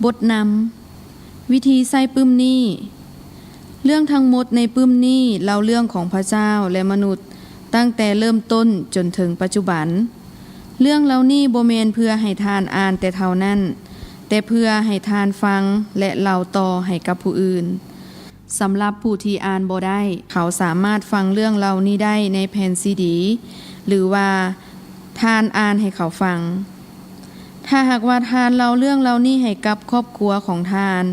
ບົດນຳ ວິທີໃຊ້ປຶ້ມນີ້. ເລື່ອງທັງໝົດໃນປຶ້ມນີ້ເລົ່າເລື່ອງຂອງພະເຈົ້າ ແລະ ມະນຸດ ຕັ້ງແຕ່ເລີ່ມຕົ້ນຈົນເຖິງປັດຈຸບັນ. ເລື່ອງເຫຼົ່ານີ້ບໍ່ແມ່ນເພື່ອໃຫ້ທ່ານອ່ານແຕ່ເທົ່ານັ້ນ, ແຕ່ເພື່ອໃຫ້ທ່ານຟັງ ແລະ ເລົ່າຕໍ່ໃຫ້ກັບຜູ້ອື່ນ. ສຳລັບຜູ້ທີ່ອ່ານບໍ່ໄດ້, ເຂົາສາມາດຟັງເລື່ອງເລົ່ານີ້ໄດ້ໃນແຜ່ນຊີດີ ຫຼືວ່າທ່ານອ່ານໃຫ້ເຂົາຟັງ. ຖ້າຫາກວ່າທ່ານເລົ່າເລື່ອງເຫຼົ່ານີ້ໃຫ້ກັບຄອບຄົວຂອງທ່ານ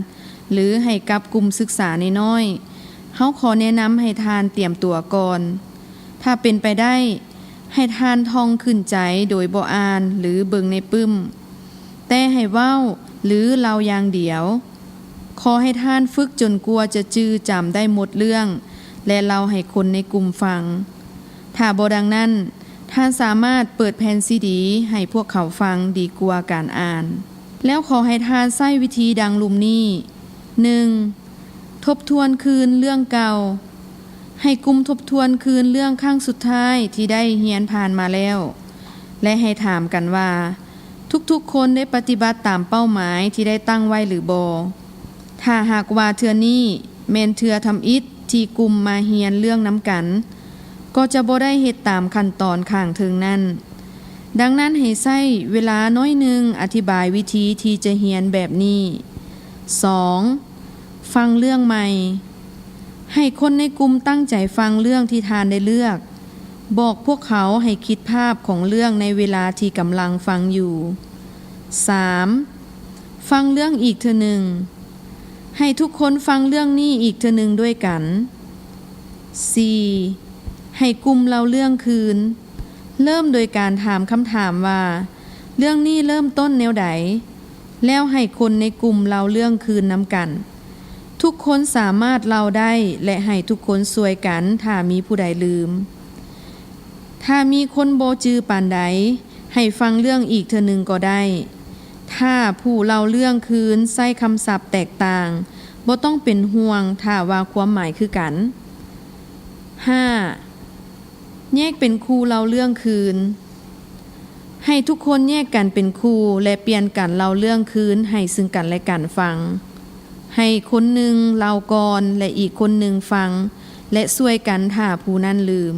ຫຼື ໃຫ້ກັບກຸ່ມສຶກສານ້ອຍໆ, ເຮົາຂໍແນະນຳໃຫ້ທ່ານຕຽມຕົວກ່ອນ. ຖ້າເປັນໄປໄດ້, ໃຫ້ທ່ານທ່ອງຂຶ້ນໃຈໂດຍບໍ່ອ່ານ ຫຼື ເບິ່ງໃນປຶ້ມ, ແຕ່ໃຫ້ເວົ້າ ຫຼື ເລົ່າຢ່າງດຽວ. ຂໍໃຫ້ທ່ານຝຶກຈົນກວ່າຈະຈື່ຈຳໄດ້ໝົດເລື່ອງ ແລະ ເລົ່າໃຫ້ຄົນໃນກຸ່ມຟັງ. ຖ້າບໍ່ດັ່ງນັ້ນ, ທ່ານສາມາດເປີດແຜ່ນຊີດີໃຫ້ພວກເຂົາຟັງດີກວ່າການອ່ານ. ແລ້ວຂໍໃຫ້ທ່ານໃຊ້ວິທີດັ່ງລຸ່ມນີ້. ໜຶ່ງ, ທົບທວນຄືນເລື່ອງເກົ່າ. ໃຫ້ກຸ່ມທົບທວນຄືນເລື່ອງຄັ້ງສຸດທ້າຍທີ່ໄດ້ຮຽນຜ່ານມາແລ້ວ ແລະ ໃຫ້ຖາມກັນວ່າ ທຸກໆຄົນໄດ້ປະຕິບັດຕາມເປົ້າໝາຍທີ່ໄດ້ຕັ້ງໄວ້ຫຼືບໍ່? ຖ້າຫາກວ່າເທື່ອນີ້ແມ່ນເທື່ອທຳອິດທີ່ກຸ່ມມາຮຽນເລື່ອງນຳກັນ, ກໍຈະບໍ່ໄດ້ເຮັດຕາມຂັ້ນຕອນຂ້າງເທິງນັ້ນ. ດັ່ງນັ້ນໃຫ້ໃຊ້ເວລາໜ້ອຍໜຶ່ງອະທິບາຍວິທີທີ່ຈະຮຽນແບບນີ້. ສອງ, ຟັງເລື່ອງໃໝ່. ໃຫ້ຄົນໃນກຸ່ມຕັ້ງໃຈຟັງເລື່ອງທີ່ທ່ານໄດ້ເລືອກ. ບອກພວກເຂົາໃຫ້ຄິດພາບຂອງເລື່ອງໃນເວລາທີ່ກຳລັງຟັງຢູ່. ສາມ, ຟັງເລື່ອງອີກເທື່ອໜຶ່ງ. ໃຫ້ທຸກຄົນຟັງເລື່ອງນີ້ອີກເທື່ອໜຶ່ງດ້ວຍກັນ. ສີ່, ໃຫ້ກຸ່ມເລົ່າເລື່ອງຄືນ. ເລີ່ມໂດຍການຖາມຄຳຖາມວ່າ ເລື່ອງນີ້ເລີ່ມຕົ້ນແນວໃດ? ແລ້ວໃຫ້ຄົນໃນກຸ່ມເລົ່າເລື່ອງຄືນນຳກັນ. ທຸກຄົນສາມາດເລົ່າໄດ້ ແລະ ໃຫ້ທຸກຄົນຊ່ວຍກັນຖ້າມີຜູ້ໃດລືມ. ຖ້າມີຄົນບໍ່ຈື່ປານໃດ, ໃຫ້ຟັງເລື່ອງອີກເທື່ອໜຶ່ງກໍໄດ້. ຖ້າຜູ້ເລົ່າເລື່ອງຄືນໃຊ້ຄຳສັບແຕກຕ່າງ, ບໍ່ຕ້ອງເປັນຫ່ວງຖ້າວ່າຄວາມໝາຍຄືກັນ. ຫ້າ, ແຍກເປັນຄູ່ເລົ່າເລື່ອງຄືນ. ໃຫ້ທຸກຄົນແຍກກັນເປັນຄູ່ ແລະ ປ່ຽນກັນເລົ່າເລື່ອງຄືນໃຫ້ຊຶ່ງກັນແລະກັນຟັງ. ໃຫ້ຄົນໜຶ່ງເລົ່າກ່ອນ ແລະ ອີກຄົນໜຶ່ງຟັງ ແລະ ຊ່ວຍກັນຖ້າຜູ້ນັ້ນລືມ.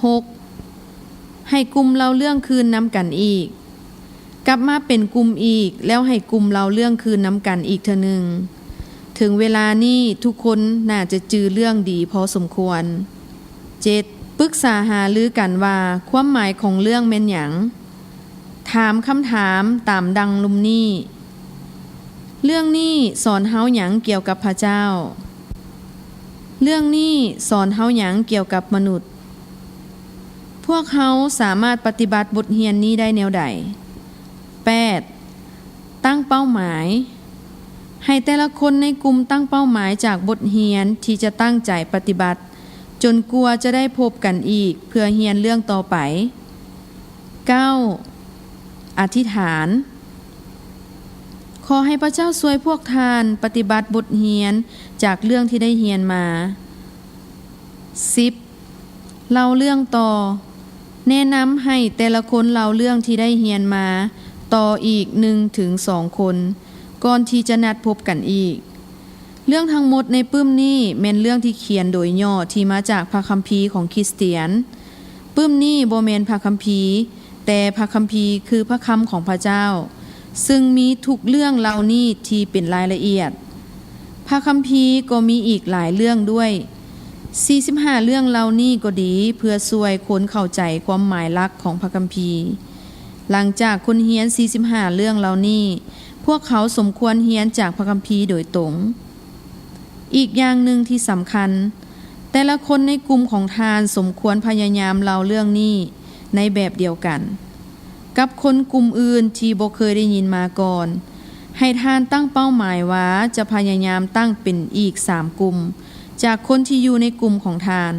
ຫົກ, ໃຫ້ກຸ່ມເລົ່າເລື່ອງຄືນນຳກັນອີກ. ກັບມາເປັນກຸ່ມອີກ ແລ້ວໃຫ້ກຸ່ມເລົ່າເລື່ອງຄືນນຳກັນອີກເທື່ອໜຶ່ງ. ເຖິງເວລານີ້ທຸກຄົນໜ້າຈະຈື່ເລື່ອງດີພໍສົມຄວນ. ເຈັດ, ປຶກສາຫາລືກັນວ່າຄວາມໝາຍຂອງເລື່ອງແມ່ນຫຍັງ. ຖາມຄຳຖາມຕາມດັ່ງລຸ່ມນີ້. ເລື່ອງນີ້ສອນເຮົາຫຍັງກ່ຽວກັບພະເຈົ້າ? ເລື່ອງນີ້ສອນເຮົາຫຍັງກ່ຽວກັບມະນຸດ? ພວກເຮົາສາມາດປະຕິບັດບົດຮຽນນີ້ໄດ້ແນວໃດ? ແປດ, ຕັ້ງເປົ້າໝາຍ. ໃຫ້ແຕ່ລະຄົນໃນກຸ່ມຕັ້ງເປົ້າໝາຍຈາກບົດຮຽນທີ່ຈະຕັ້ງໃຈປະຕິບັດ ຈົນກວ່າຈະໄດ້ພົບກັນອີກເພື່ອຮຽນເລື່ອງຕໍ່ໄປ. ເກົ້າ, ອະທິຖານ. ຂໍໃຫ້ພະເຈົ້າຊ່ວຍພວກທ່ານປະຕິບັດບົດຮຽນຈາກເລື່ອງທີ່ໄດ້ຮຽນມາ. ສິບ, ເລົ່າເລື່ອງຕໍ່. ແນະນຳໃຫ້ແຕ່ລະຄົນເລົ່າເລື່ອງທີ່ໄດ້ຮຽນມາຕໍ່ອີກໜຶ່ງເຖິງສອງຄົນ ກ່ອນທີ່ຈະນັດພົບກັນອີກ. ເລື່ອງທັງໝົດໃນປຶ້ມນີ້ແມ່ນເລື່ອງທີ່ຂຽນໂດຍຫຍໍ້ທີ່ມາຈາກພະຄຳພີຂອງຄຣິສຕຽນ. ປຶ້ມນີ້ບໍ່ແມ່ນພະຄຳພີ, ແຕ່ພະຄຳພີຄືພະຄຳຂອງພະເຈົ້າ, ຊຶ່ງມີທຸກເລື່ອງເຫຼົ່ານີ້ທີ່ເປັນລາຍລະອຽດ. ພະຄຳພີກໍມີອີກຫຼາຍເລື່ອງດ້ວຍ. ສີ່ສິບຫ້າເລື່ອງເຫຼົ່ານີ້ກໍດີເພື່ອຊ່ວຍຄົນເຂົ້າໃຈຄວາມໝາຍຫຼັກຂອງພະຄຳພີ. ຫຼັງຈາກຄົນຮຽນສີ່ສິບຫ້າເລື່ອງເຫຼົ່ານີ້, ພວກເຂົາສົມຄວນຮຽນຈາກພະຄຳພີໂດຍຕົງ. ອີກຢ່າງໜຶ່ງທີ່ສຳຄັນ, ແຕ່ລະຄົນໃນກຸ່ມຂອງທ່ານສົມຄວນພະຍາຍາມເລົ່າເລື່ອງນີ້ໃນແບບດຽວກັນ ກັບຄົນກຸ່ມອື່ນທີ່ບໍ່ເຄີຍໄດ້ຍິນມາກ່ອນ. ໃຫ້ທ່ານຕັ້ງເປົ້າໝາຍວ່າຈະພະຍາຍາມຕັ້ງເປັນອີກສາມກຸ່ມ ຈາກຄົນທີ່ຢູ່ໃນກຸ່ມຂອງທ່ານ.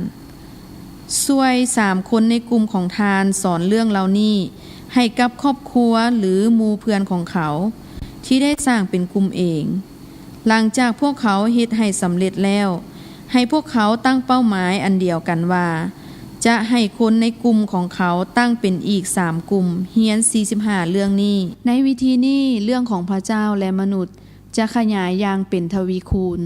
ຊ່ວຍສາມຄົນໃນກຸ່ມຂອງທ່ານສອນເລື່ອງເຫຼົ່ານີ້ໃຫ້ກັບຄອບຄົວ ຫຼື ໝູ່ເພື່ອນຂອງເຂົາ ທີ່ໄດ້ສ້າງເປັນກຸ່ມເອງ. ຫຼັງຈາກພວກເຂົາເຮັດໃຫ້ສຳເລັດແລ້ວ, ໃຫ້ພວກເຂົາຕັ້ງເປົ້າໝາຍອັນດຽວກັນວ່າ ຈະໃຫ້ຄົນໃນກຸ່ມຂອງເຂົາຕັ້ງເປັນອີກສາມກຸ່ມ, ຮຽນສີ່ສິບຫ້າເລື່ອງນີ້. ໃນວິທີນີ້, ເລື່ອງຂອງພະເຈົ້າ ແລະ ມະນຸດ ຈະຂະຫຍາຍຢ່າງເປັນທະວີຄູນ.